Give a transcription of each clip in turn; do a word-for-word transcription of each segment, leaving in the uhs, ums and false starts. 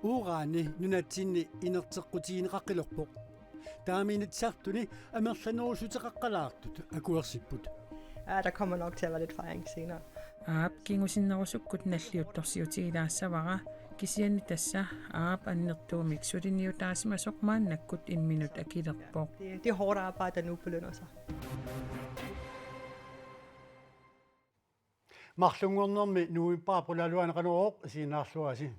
Uurani nunatsinni inerteqqutigineqaqqilerpoq. Taama Inatsisartuni amerlanerussuteqaqqalaartut akuersipput. Ja, der kommer nok til at være lidt fejring senere. Aap kingusinnerusukkut nalliuttorsiutigilaassavara, kisianni tassa aap annertuumik suliniutaasimasoq maannakkut imminut akilerpoq. Det, det er hårdt arbejde, der nu belønner sig. Marlunngornermi novembarip qulaaluani Qanorooq isiginnaarluarisi.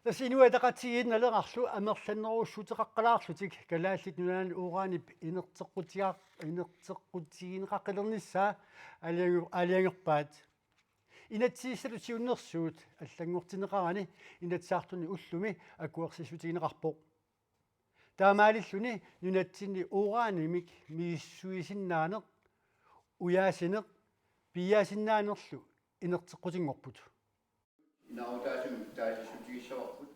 Tassa Inuit Ataqatigiit Nalerarlu amerlanerussuteqaqqalaarlutik Kalaallit Nunaanni uranip inerteqqutiga-, inerteqqutigineqaqqilernissaa aalajange-, aalajangerpaat. Inatsisissatut siunnersuut allanngortinneqarani Inatsisartuni ullumi akuersissutigineqarpoq. Taamaalilluni nunatsinni uranimik misissuisinnaaneq, ujaasineq, piiaasinnaanerlu inerteqqutinngorput. Inaarutaasumik taasissutigissavarput.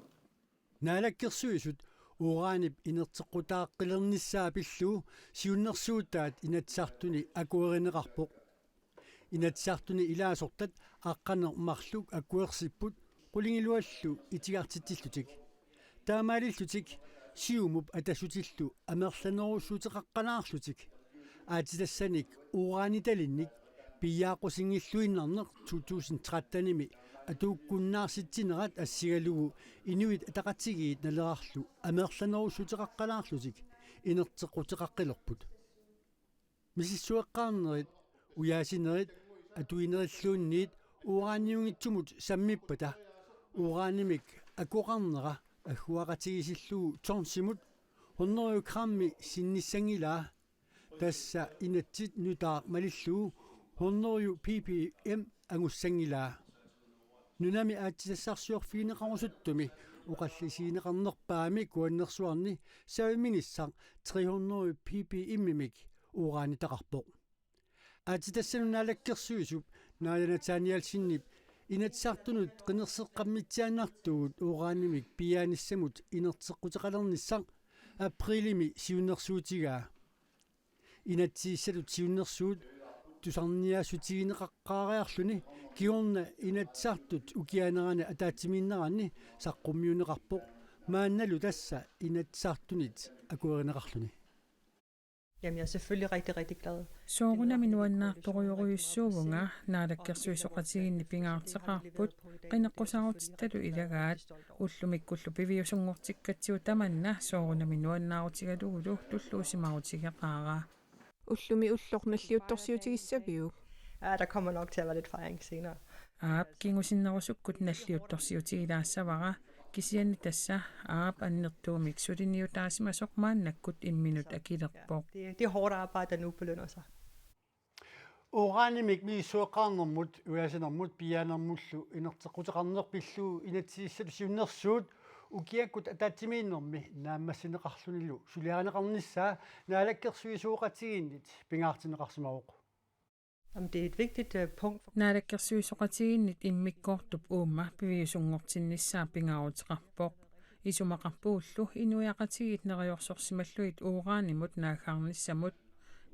Naalakkersuisut uranip inerteqqutaaqqilernissaa pillugu siunnersuutaat Inatsisartuni akuerineqarpoq. Inatsisartuni ilaasortat aqqaneq-marluk akuersipput qulingiluallu itigartitsillutik. Taamaalillutik Siumup Atassutillu amerlanerussuteqaqqalaarlutik aatsitassanik uranitalinnik piiaaqqusinngilluinnarneq to tusind tretten-imi atuukkunnaarsitsinerat assigalugu Inuit Ataqatigiit Nalerarlu amerlanerussuteqaqqalaarlutik inerteqquteqaqqilerput. Misissueqqaarnerit, ujaasinerit, atuinerilluunniit uraniunngitsumut sammippata uranimik akoqarnera agguaqatigiissillugu tonsimut hundrede grammi sinnissanngilaa, tassa inatsit nutaaq malillugu hundrede ppm angussanngilaa. Nunami aatsitassarsiorfigineqarusuttumi oqallisigineqarnerpaami kuannersuarni saviminissaq tre hundrede ppm-imik uranitaqarpoq. Aatsitassanut naalakkersuisup Naaja Nathanielsenip Inatsisartunut qinerseqqammitsiaannartugut uranimik piiaanissamut inerteqqutaqalernissaq aprilimi siunnersuutigaa. Inatsisissatut siunnersuut tusarniaassutigineqaqqaariarluni kingorna Inatsisartut ukianerani ataatsimiinneranni saqqummiunneqarpoq, maannalu tassa Inatsisartunit akuerineqarluni. Jamen, jeg er selvfølgelig rigtig, rigtig glad. Soorunami nuannaartorujorujussuuvunga naalakkersuisooqatigiinni pingaarteqaarput, qineqqusaarutittalu ilagaat, ullumikkullu piviusunngortikkatsigu tamanna soorunami nuannaarutigalugulu tulluusimaarutigeqaara. Ullumi ulloq nalliuttorsiutigissaviuk? Ja, der kommer nok til at være lidt fejring senere. Aap kingusinnerusukkut nalliuttorsiutigilaassavara, kisianni tassa aap annertuumik suliniutaasimasoq maannakkut imminut akilerpoq. Det, det er hårdt arbejde, der nu belønner sig. Uranimik misissueqqaarnermut, ujaasinermut, piiaanermullu inerteqquteqarneq pillugu inatsisissatut siunnersuut ukiakkut ataatsimiinnermi naammassineqarlunilu suliarineqarnissaa naalakkersuisooqatigiinnit pingaartinneqarsimavoq. Jamen, det er et vigtigt øh, punkt for Naalakkersuisooqatigiinnit immikkoortup uuma piviusunngortinnissaa pingaaruteqarpoq. Isumaqarpugullu inuiaqatigiit neriorsorsimallugit uranimut naaggaarnissamut.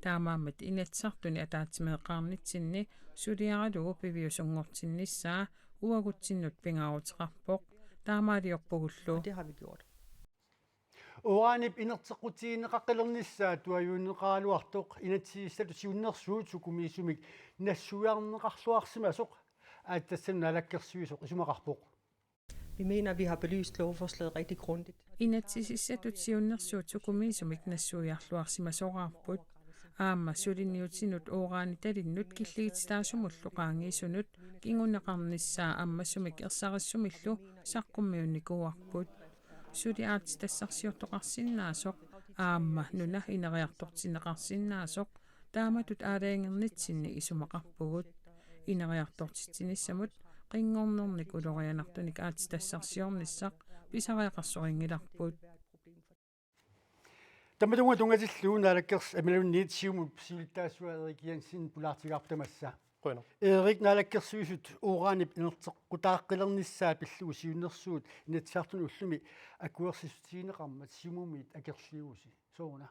Taamaammat Inatsisartuni ataatsimeeqqaarnitsinni suliaralugu piviusunngortinnissaa uagutsinnut pingaaruteqarpoq. Taamaaliorpugullu. Det har vi gjort. Uranip inerteqqutigineqaqqilernissaa tuaviunneqaraluartoq inatsisissatut siunnersuut sukumiisumik nassuiarneqarluarsimasoq aatsitassanut naalakkersuisoq isumaqarpoq. Vi mener, at vi har belyst lovforslaget rigtig grundigt. Inatsisissatut siunnersuut sukumiisumik nassuiarluarsimasoraarput. Aamma suliniutinut uranitalinnut killigititaasumullu qaangiisunut kinguneqarnissaa ammasumik ersarissumillu saqqummiunnikuuarput. Suli aatsitassarsiortoqarsinnaasoq aamma nuna ineriartortinneqarsinnaasoq taamatut aalajangernitsinni isumaqarpugut. Ineriartortitsinissamut qinngornernik ulorianartunik aatsitassarsiornissaq pisariaqarsorinngilarput. Tamatumunnga tunngatillugu naalakkersuisut imaluunniit Siumup siulittaasua Erik Jensen pulaartigaarput tamassa. Qujanaq. Erik, naalakkersuisut uranip inerteqqutaaqqilernissaa pillugu siunnersuut Inatsisartuni ullumi akuersissutigineqarmat Siumumiit akerliugusi. Sooruna?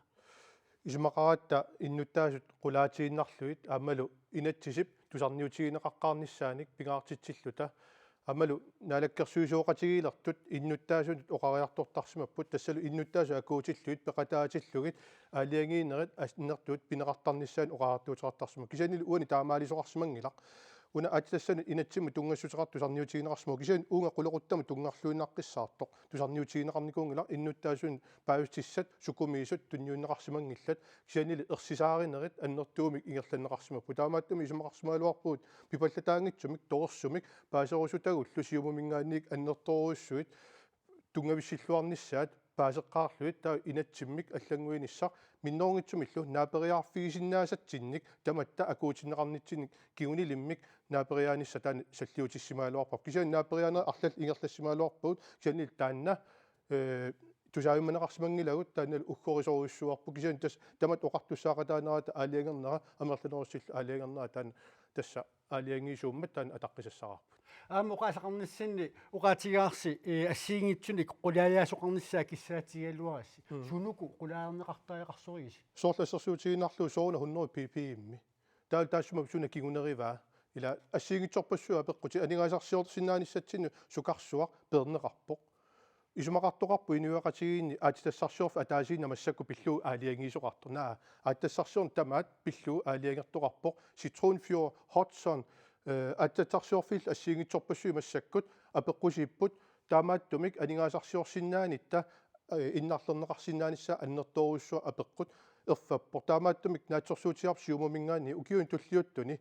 Isumaqaratta innuttaasut qulaatiinnarlugit aammalu inatsisip tusarniutigineqaqqaarnissaanik pingaartitsilluta Aammalu naalakkersuisooqatigiilertut innuttaasunut oqariartortarsimapput, tassalu innuttaasut akuutillugit peqataatillugit aalajangiinerit annertuut pineqartarnissaannut oqariartuuteqartarsimapput. Kisiannili uani taamaalisoqarsimanngilaq. Una aatsitassanut inatsimmut tunngassuteqartoq tusarniutigineqarsimavoq. Kisianni uunga qulequttamut tunngarluinnarnissaartoq tusarniutigineqarnikuunngilaq, innuttaasunut paasissutissat sukumiisut tunniunneqarsimanngillat. Kisiannili ersisaarinerit annertuumik ingerlanneqarsimapput. Taamaattumik isumaqarsimagaluarpugut pipallataanngitsumik torersumik paaserusutagullu Siumuminngaanniit annertoorujussuit tunngavissilluarnissaat paaseqqaarlugit, taava inatsimmik allannguinissaq minnerunngitsumillu naaperiarfigisinnaasatsinnik tamatta akuutinneqarnitsinnik kinguniilimmik naaperiaanissaq taanna salliutissimagaluarparput. Kisianni naaperiaanerit arlallit ingerlassimagaluarpagut, kisiannili taanna, ee, tusaajummaneqarsimanngilagut, taannalu uggorisorujussuuarput. Kisianni tassa tamatta oqartussaaqataanerata aalajangernera, amerlanerussutillu aalajangernera taanna tassa aalajangiisuummat taanna ataqqisassaraarput. Aamma oqaaseqarnissinni oqaatigaarsi, ee, assigiinngitsunik qulaajaasoqarnissaa kissaatigigaluarassi. Mm. Sunuku qulaajarneqartariaqarsorigisi? Soorlu assersuutigiinnarlugu sooruna hundrede ppm-mi. Taava taassuma suna kingunerivaa? Ila assigiinngitsorpassuit apeqqutit, aningaasarsiorsinnaanissatsinnut sukarsuaq peerneqarpoq. Isumaqartoqarpoq inuiaqatigiinni aatsitassarsiorfik ataasiinnaq massakkut pillugu aalajangiisoqartoq. Naa, aatsitassarsiorneq tamaat pillugu aalajangertoqarpoq. Citronfjord, Hudson, ee, aatsitassarsiorfiillu assigiinngitsorpassuit massakkut apeqqusiipput, taamaattumik aningaasarsiorsinnaanitta, ee, innarlerneqarsinnaanissaa annertoorujussuaq apeqqut erfappoq. Taamaattumik naatsorsuutigaarput Siumuminngaanniit ukiuni tulliuttuni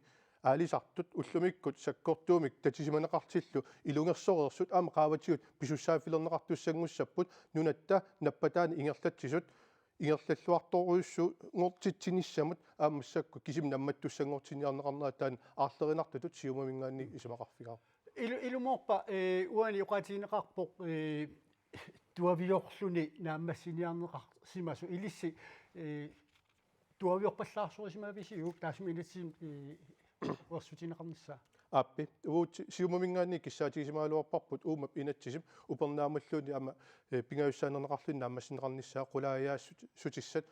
aalisartut ullumikkut sakkortuumik tatisimaneqartillu ilungersoreersut aamma qaavatigut pisussaaffilerneqartussanngussapput nunatta nappataani ingerlatsisut ingerlalluartorujussuunngortitsinissamut aamma massakkut kisimi nammattussanngortinniarneqarnerat taanna aarlerinartutut Siumuminngaanniit isumaqarfigaarput. Ilu-, ilumoorpa, ee, uani oqaatigineqarpoq, ee, tuaviorluni naammassiniarneqarsimasoq, ilissi, ee, tuaviorpallaarsorisivisiuk taassuma inatsimmik, ee, uersutigineqarnissaa? Aappi, uagut Siumuminngaanniit kissaatigisimagaluarparput uummap inatsisip upernaammalluunniit aamma, ee, pingajussaaneerneqarluni naammassineqarnissaa, qulaajaassutissat,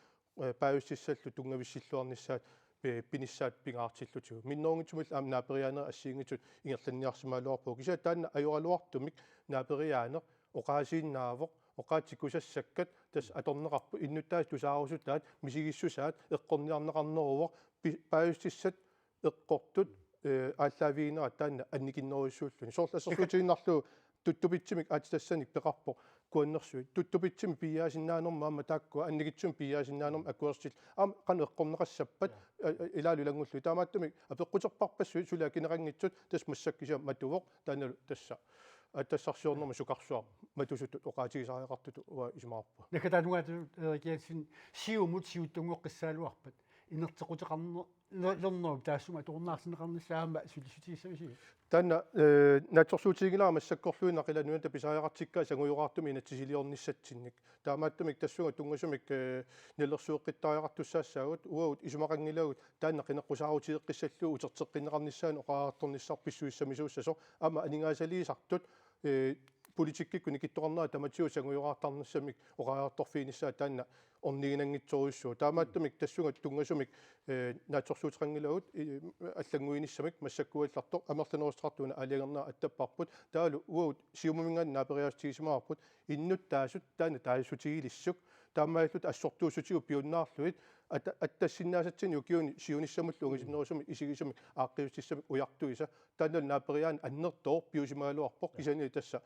ee, paasissutissallu tunngavissilluarnissaat, ee, pinissaat pingaartillutigu. Minnerunngitsumillu aamma naaperiaanerit assigiinngitsut ingerlanniarsimagaluarpagut. Kisianni taanna ajoraluartumik naaperiaaneq oqaasiinnaavoq, oqaatsit kusassakkat tassa atorneqarput, innuttaasut tusaarusutaat, misigissusaat eqqorniarneqarneruvoq, pi-, paasissutissat eqqortut, ee, aallaaviginerat taanna annikinnerujussuulluni. Soorlu assersuutigiinnarlugu tuttupitsimik aatsitassanik peqarpoq Kuannersuit. Tuttupitsimik piiaasinnaanermut aamma taakkua annikitsumik piiaasinnaanermut akuersillutik aamma qanoq eqqorneqassappat, ja, a-, a-, ilaalu ilanngullugit. Taamaattumik apeqquterpassuit suli akineqanngitsut tassa massakkut kisianni matuvoq, taannalu tassa aatsitassarsiornermi sukarsuaq matusutut oqaatigisariaqartutut uanga isumaqarpunga. Naggataata tungaatigut Erik Jensen, Siumut siuttunngoqqissagaluarpat inerteqquteqarner-, ner-, lernerup taassuma atorunnaartinneqarnissaa aamma sulissutigissavisiuk? Taanna, ee, naatsorsuutiginngilara massakkorluinnaq ila nunata pisariaqartikkaat sangujoraartumik inatsisiliornissatsinnik. Taamaattumik tassunga tunngasumik, ee, nalilersueqqittariaqartussaassaagut, uagut isumaqanngilagut taanna qineqqusaarutigeqqissallugu uterteqqinneqarnissaanut oqariartornissaq pissusissamisuussasoq, aamma aningaasaliisartut, ee, politikkikkut nikittoqarnerat tamatigut sangujoraartarnissamik oqariartorfiginissaa taanna orniginanngitsorujussuuvoq. Taamaattumik tassunga tunngasumik, ee, naatsorsuuteqanngilagut, ee, allannguinissamik massakkuallartoq amerlanerussuteqartut una aalajangernera attapparput. Taavalu uagut Siumuminngaanniit naaperiaaseqartigisimavarput innuttaasut taanna taassutigilissuk. Taamaalilluta assortuussutigut piunnaarlugit ata-, attassinnaasatsinnik ukiuni siunissamullu ungasinnerusumik isigisumik aaqqiissutissamik ujartuisa. Taannalu naaperiaaneq annertooq piusimagaluarpoq, kisianni tassa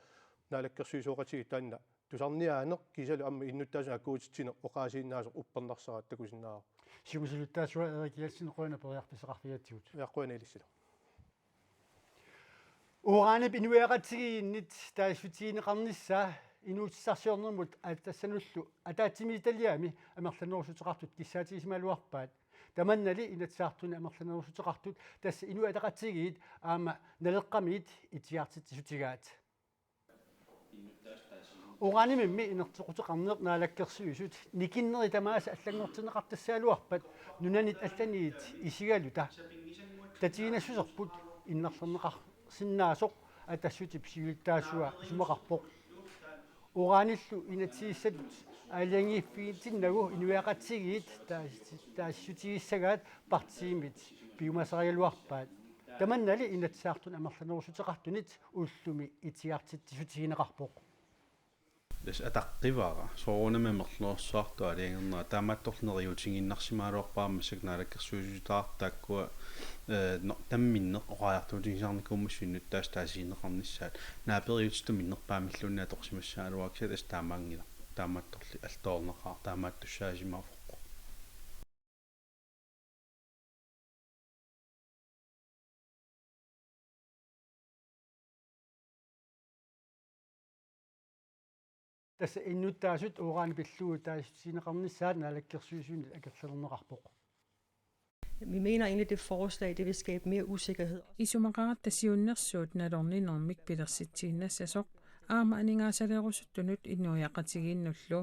naalakkersuisooqatigiit taanna tusarniaaneq kiisalu aamma innuttaasunik akuutitsineq oqaasiinnaasoq uppernarsaraat takusinnaavarput. Siumup siulittaasua Erik Jensen, qujanaq periarfissaqarfigigatsigut. Ja, qujanaq ilissilu. Uranip inuiaqatigiinnit taasissutigineqarnissaa inuutissarsiornermut aatsitassanullu ataatsimiititaliami amerlanerussuteqartut kissaatigisimagaluarpaat. Tamannali Inatsisartuni amerlanerussuteqartut, tassa Inuit Ataqatigiit aamma Naleqqamiit itigartitsissutigaat. Uranimimmi inerteqquteqarneq naalakkersuisut nikinnerit tamaasa allanngortinneqartassagaluarpat nunanit allaniit isigaluta tatiginassuserput innarlerneqarsinnaasoq Atassutip siulittaasua isumaqarpoq. Uranillu inatsisissatut aalajangiiffigitinnagu inuiaqatigiit taas-, taasissutigisagaat partiimit piumasarigaluarpaat. Tamannali Inatsisartuni amerlanerussuteqartunit ullumi itigartitsissutigineqarpoq. Tassa ataqqivara soorunami amerlanerussuartut aalajangernerat, taamaattorli neriuutigiinnarsimagaluarpara massakkut naalakkersuisut taakkua, eh, no, tamminneq oqariartuutigisarnikuummassuk innuttaasut taasineqarnissaat, naaperiutitut minnerpaamilluunniit atorsimassagaluarput, kisianni tassa taamaanngilaq, taamaattorli alloorneqaaq, taamaattussaasimavoq. Tassa innuttaasut uran pillugu taasissutigineqarnissaat naalakkersuisuni akerlilerneqarpoq. Vi mener egentlig, at det forslag, det vil skabe mere usikkerhed. Isumaqaratta siunnersuut nalorninermik pilersitsiinnassasoq aamma aningaasaleerusuttunut inuiaqatigiinnullu.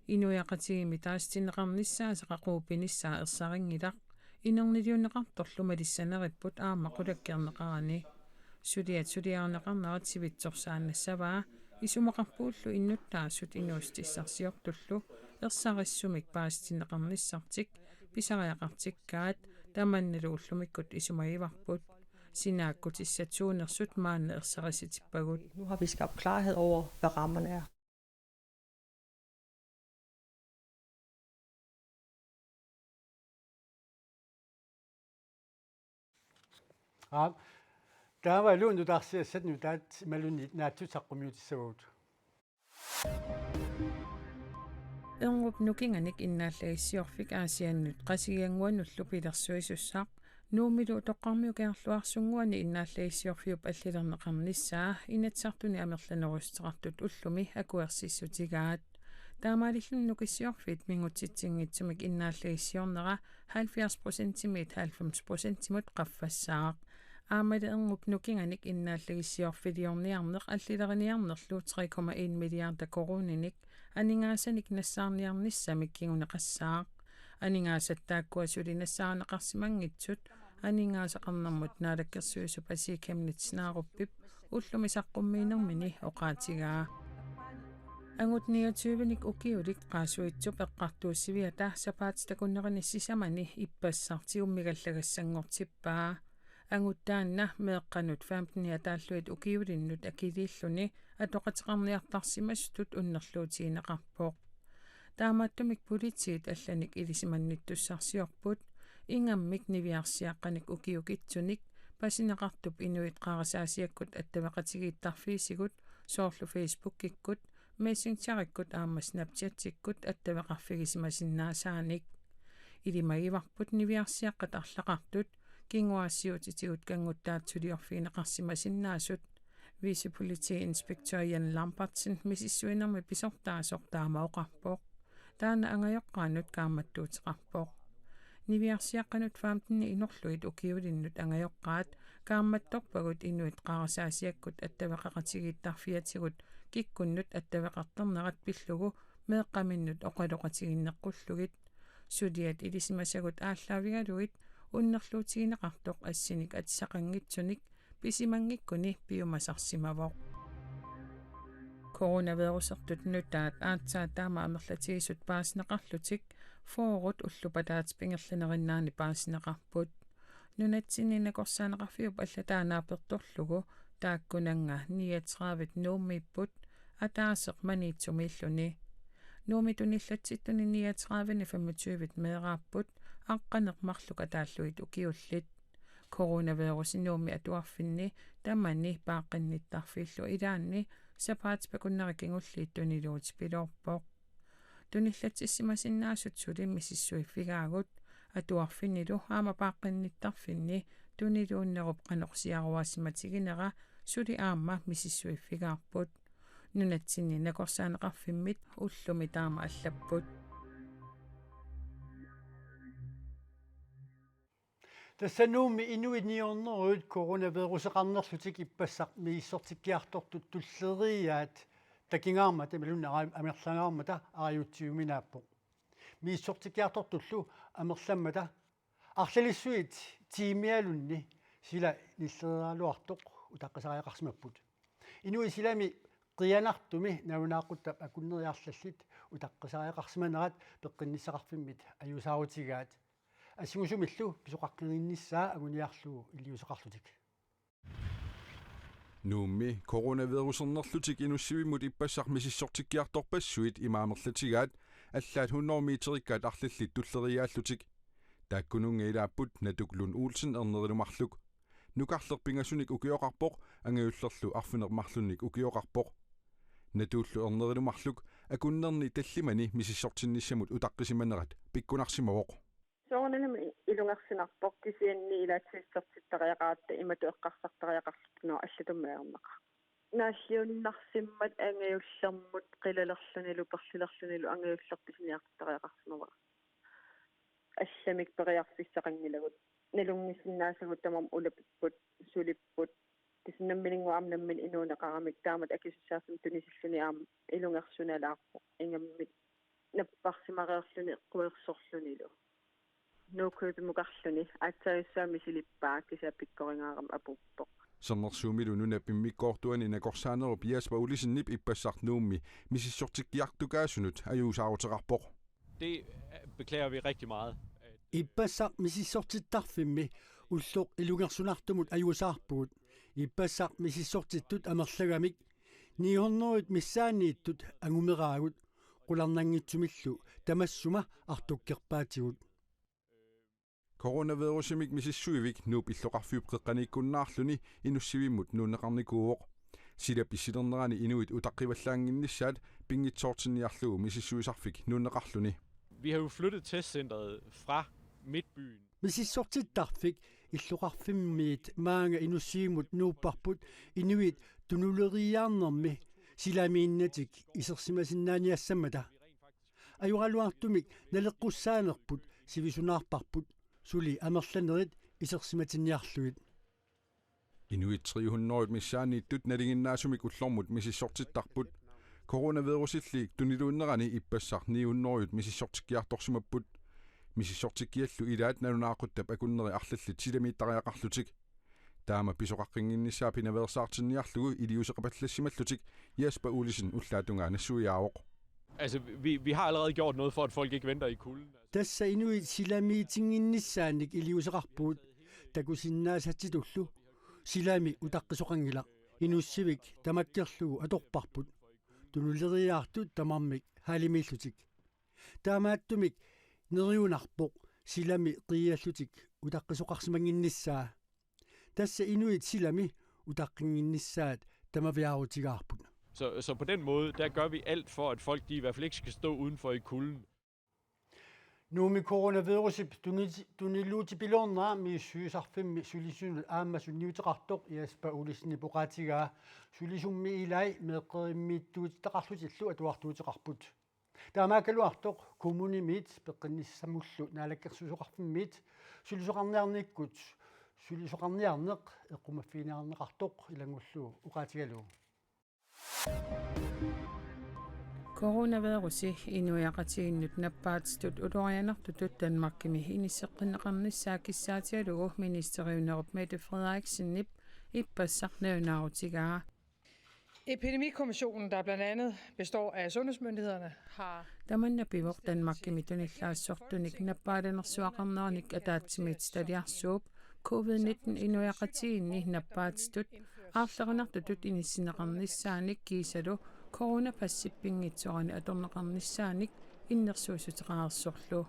Inuiaqatigiimmi taasitinneqarnissaa seqaquup pinissaa ersarinngilaq. Inerniliunneqartorlu malissaneripput aamma qulakkeerneqarani. Suliat suliarineqarnerat sivitsorsaannassavaa, isumaqarpugullu innuttaasut inuussutissarsiortullu ersarissumik paasitinneqarnissartik pisariaqartikkaat, tamannalu ullumikkut isumagivarput. Sinaakkutissat suunersut maanna ersarissutippagut. Nu har vi skabt klarhed over, hvad rammerne er. Aap. Taavalu nutaarsiassat nutaat imaluunniit naatsut saqqummiutissavagut. Erngup nukinganik innaallagissiorfik Aasiannut Qasigiannguanullu pilersuisussaq Nuummilu Toqqarmiut Kangerluarsunnguani innaallagissiorfiup allilerneqarnissaa Inatsisartuni amerlanerussuteqartut ullumi akuersissutigaat. Taamaalilluni Nukissiorfiit mingutsitsinngitsumik innaallagissiornera halvfjerds procentimiit halvfems procentimut qaffassaaq. Aammali Erngup nukinganik innaallagissiorfiliorniarneq allileriniarnerlu tre komma en milliarder koruuninik aningaasanik nassaarniarnissamik kinguneqassaaq. Aningaasat taakkua suli nassaarineqarsimanngitsut aningaasaqarnermut naalakkersuisup Asii Chemnitz Narup ullumi saqqummiinermini oqaatigaa. Angut niogtyvenik ukiulik Qaasuitsup eqqartuussiviata sapaatip akunnerini sisamani ippassaq tigummigallagassanngortippaa. Angut taanna meeqqanut femten ataallugit ukiulinnut akiliilluni atoqateqarniartarsimasutut unnerluutigineqarpoq. Taamaattumik politiit allanik ilisimannittussarsiorput, ingammik niviarsiaqqanik ukiukitsunik pasineqartup inuit qarasaasiakkut attaveqatigiittarfiisigut, soorlu Facebookikkut, Messengerikkut aamma Snapchatikkut attaveqarfigisimasinnaasaanik. Ilimagivarput niviarsiaqqat arlaqartut, kinguaassiuutitigut kanguttaat suliorfigineqarsimasinnaasut. Vicepolitiinspektør Jan Lambertsen misissuinermi pisortaasoq taama oqarpoq. Taanna angajoqqaanut kaammattuuteqarpoq. Niviarsiaqqanut femten inorlugit ukiulinnut angajoqqaat kaammattorpagut inuit qarasaasiakkut attaveqaqatigiittarfiatigut kikkunnut attaveqartarnerat pillugu meeqqaminnut oqaloqatiginneqqullugit. Suliat ilisimasagut aallaavigalugit unnerluutigineqartoq assinik atisaqanngitsunik pisimanngikkuni piumasarsimavoq. Coronavirusertut nutaat aatsaat taama amerlatigisut paasineqarlutik fyrret ullupataatip ingerlanerinnaani paasineqarput. Nunatsinni nakorsaaneqarfiup allataa naapertorlugu taakkunannga niogtredive Nuummiipput, ataaseq Maniitsumiilluni. Nuummi tunillatsittuni niogtredive femogtyve meeraapput, aqqaneq-marluk ataallugit ukiullit. Coronavirusi Nuummi atuarfinni tamani paaqqinnittarfiillu ilaanni sapaatip akunneri kingulliit tuniluutipiloorpoq. Tunillatsissimasinnaasut suli misissuiffigaagut, atuarfinnilu aamma paaqqinnittarfinni tuniluunnerup qanoq siaruaasimatiginera suli aamma misissuiffigaarput. Nunatsinni nakorsaaneqarfimmit ullumi taama allapput. Tassa Nuummi inuit ni hundrede coronaviruseqarnerlutik ippassaq misissortikkiartortut tulleriiaat takingaarmata imaluunniit amerlangaarmata arajutsiuminaappoq. Misissortikkiartortullu amerlammata arlalissuit tiimialunni sila nillereeraluartoq utaqqisariaqarsimapput. Inuit silami qianartumi nalunaaquttap akunneri arlallit utaqqisariaqarsimanerat peqqinnissaqarfimmit ajuusaarutigaat. Assingusumillu pisoqaqqinnginnissaa anguniarlugu iliuuseqarlutik. Nuummi coronavirusernerlutik inussivimmut ippassaq misissortikkiartorpassuit ima amerlatigaat allaat hundrede meterikkaat arlallit tulleriiaallutik. Taakkununnga ilaapput Natuk Lund Olsen ernerilu marluk. Nukarleq pingasunik ukioqarpoq, angajullerlu arfineq-marlunnik ukioqarpoq. Natullu ernerilu marluk akunnerni tallimani misissortinnissamut utaqqisimanerat pikkunarsimavoq. Soorunami ilungersunarpoq kisianni ilaatsisortittariaqaratta imatut eqqarsartariaqarluta allatut meerneqarpoq. Naalliunnarsimmat angajullermut qilalerlunilu perlilerlunilu angajulleq pisiniartariaqarsimavara. Allamik periarfissaqanngilagut. Nalunngisinnaassagut tamarmik ulapipput, sulipput. Tassa nammineq aamma nammineq inuuneqaramik taamatut akisussaaffimmi tunisilluni aamma ilungersunalaarpoq. Ingammik napparsimareerluni quersorlunilu. Nuukkuutimukarluni aatsaajussuaq misilippaa kisianni pikkoringaarami apuuppoq. Sermersuumilu nunap immikkoortuani nakorsaanerup Jesper Olsenip ippassaq Nuummi misissortikkiartukaasunut ajuusaaruteqarpoq. Det beklager vi rigtig meget. Ippassaq misissortittarfimmi ulloq ilungersunartumut ajuusaarpugut. Ippassaq misissortittut amerlagamik ni hundrede missaanniittut angumeraagut, qularnanngitsumillu tamassuma artukkerpaatigut. Coronavirusimik misissuivik Nuup illoqarfiup qeqqaniikkunnaarluni inussivimmut nuunneqarnikuuvoq. Silap issilernerani inuit utaqqivallaannginnissaat pinngitsoortinniarlugu misissuisarfik nuunneqarluni. Vi har jo flyttet testcenteret fra midtbyen. Misissortittarfik illoqarfimmiit maanga inussivimmut nuupparput inuit tunuleriiaarnermi silamiinnatik isersimasinnaaniassammata. Ajoraluartumik naleqqussaanerput sivisunaarparput suli amerlanerit isersimatinniarlugit. Inuit tre hundrede missaanniittut nalinginnaasumik ullormut misissortittarput. Coronavirusilli tuniluunnerani ippassaq ni hundrede misissortikkiartorsimapput. Misissortikkiallu ilaat nalunaaquttap akunneri arlallit silamiittariaqarlutik. Taama pisoqaqqinnginnissaa pinaveersaartinniarlugu iliuuseqapallassimallutik Jesper Olsen ullaatungaa nassuiaavoq. Altså, vi, vi har allerede gjort noget for, at folk ikke venter i kulden. Tassa inuit silamiitinnginnissaannik iliuuseqarpugut. Takusinnaasatsitullu silami utaqqisoqanngilaq. Inussivik tamakkerlugu atorparput. Tunuleriiaartut tamarmik halimiillutik. Taamaattumik neriunarpoq silami qiiallutik utaqqisoqarsimannginnissaa. Tassa inuit silami utaqqinnginnissaat tamaviaarutigaarput. Så, så på den måde, der gør vi alt for, at folk de i hvert fald ikke skal stå udenfor i kulden. Nuummi coronavirusip tuni-, tuniluutipiloornera misissuisarfimmi sulisunut aamma sunniuteqartoq Jesper Olsenip oqaatigaa. Sulisummi ilai meeqqerimmiittuutitaqarlutillu atuartuuteqarput. Taamaakkaluartoq kommunimiit peqqinnissamullu naalakkersuisoqarfimmiit sulisoqarniarnikkut sulisoqarniarneq eqqumaffigineqarneqartoq ilanngullugu oqaatigalugu. Coronavirusi inuiaqatigiinnut nappaatitut ulorianartutut Danmarkimi inisseqqinneqarnissaa kissaatigalugu ministeriunerup Mette Frederiksenip ippassaq nalunaarutigaa. Epidemikommissionen, der blandt andet består af sundhedsmyndighederne, har Tamanna pivoq Danmarkimi tunillaassortunik nappaalanersuaqarneranik ataatsimiititaliarsuup covid nitten inuiaqatigiinni nappaatitut aarlerinartutut inissinneqarnissaanik kiisalu coronapassip pinngitsoorani atorneqarnissaanik innersuussuteqareersorlu.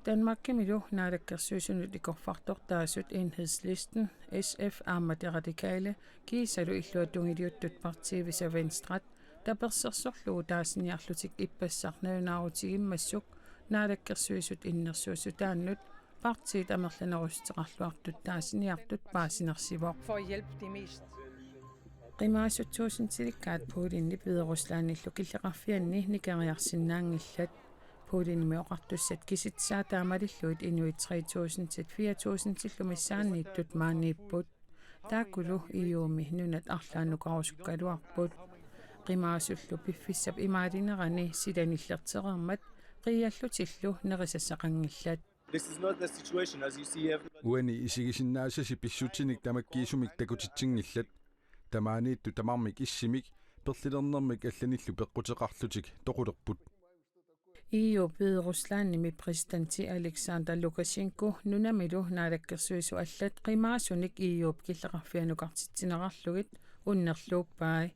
Danmarkimilu naalakkersuisunut ikorfartortaasut Enhedslisten, S F aamma De Radikale kiisalu illuatungiliuttut partiivisa Venstre tapersersorlugu taasiniarlutik ippassaq nalunaarutigimmassuk naalakkersuisut innersuussutaannut partiit amerlanerussuteqarluartut taasiniartut paasinarsivoq. For at hjælpe de mest. Qimaasut tuusintilikkaat Polenip Hvideruslandillu killeqarfianni nikeriarsinnaanngillat. Polenimi oqartussat kisitsisaata malillugit inuit tre tusindit fire tusindillu missaanniittut maaniipput. Taakkulu E U-mi nunat arlaannukarusukkaluarput. Qimaasullu piffissap imaalinerani sila nillertereermat qiiallutillu nerisassaqanngillat. This is not the situation, as you see, everybody. Uani isigisinnaasasi pissutsinik tamakkiisumik takutitsinngillat. Tamaaniittut tamarmik issimik, perlilernermik allanillu peqquteqarlutik toqulerput. E U Hvideruslandimi præsidenti Alexander Lukashenko nunamilu naalakkersuisut allat qimaasunik E U-p killeqarfianukartitsinerarlugit unnerluuppai.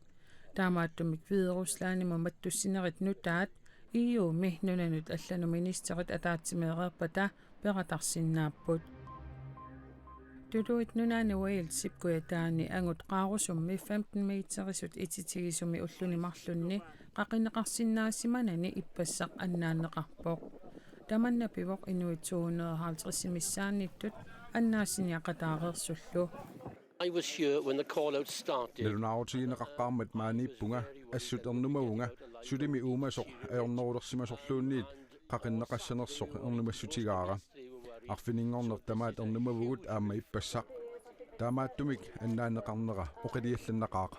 Taamaattumik Hvideruslandimut mattussinerit nutaat E U-mi nunanut allanut ministerit ataatsimeereerpata peqatarsinnaapput. Tuluit Nunaanni Walesip kujataani angut qaarusummi femten meterisut ititigisumi ulluni marlunni qaqinneqarsinnaasimanani ippassaq annaanneqarpoq. Tamanna pivoq inuit to hundrede og halvtreds missaanniittut annaassiniaqataareersullu. I was here when the call out started. Nalunaarutigineqaqqaarmat maaniippunga, assut ernumavunga, sulimi uumasoq ajornerulersimasorluunniit qaqinneqassanersoq ernumassutigaara. Arfininngorneq tamaat ernumavugut aamma ippassaq. Taamaattumik annaanneqarnera oqiliallannaqaaq.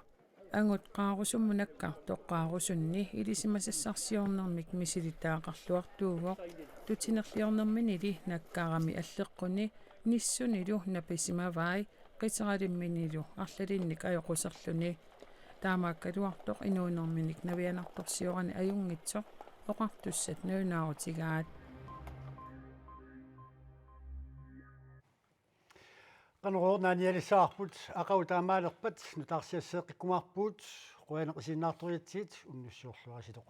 Angut qaarusummut nakkartoq qaarusunni ilisimasassarsiornermik misilittagaqarluartuuvoq. Tutinerliornerminili nakkarami alleqquni nissunilu napisimavai qiteralimminnilu arlalinnik ajoquserluni. Taamaakkaluartoq inuunerminik navianartorsiorani ajunngitsoq oqartussat nalunaarutigaat. Qanorooq naanialissavarput, aqagu taamaalerpat nutaarsiasseeqqikkumaarpugut, qujanaq isiginnaartoritsigit, unnussiorluarisilu.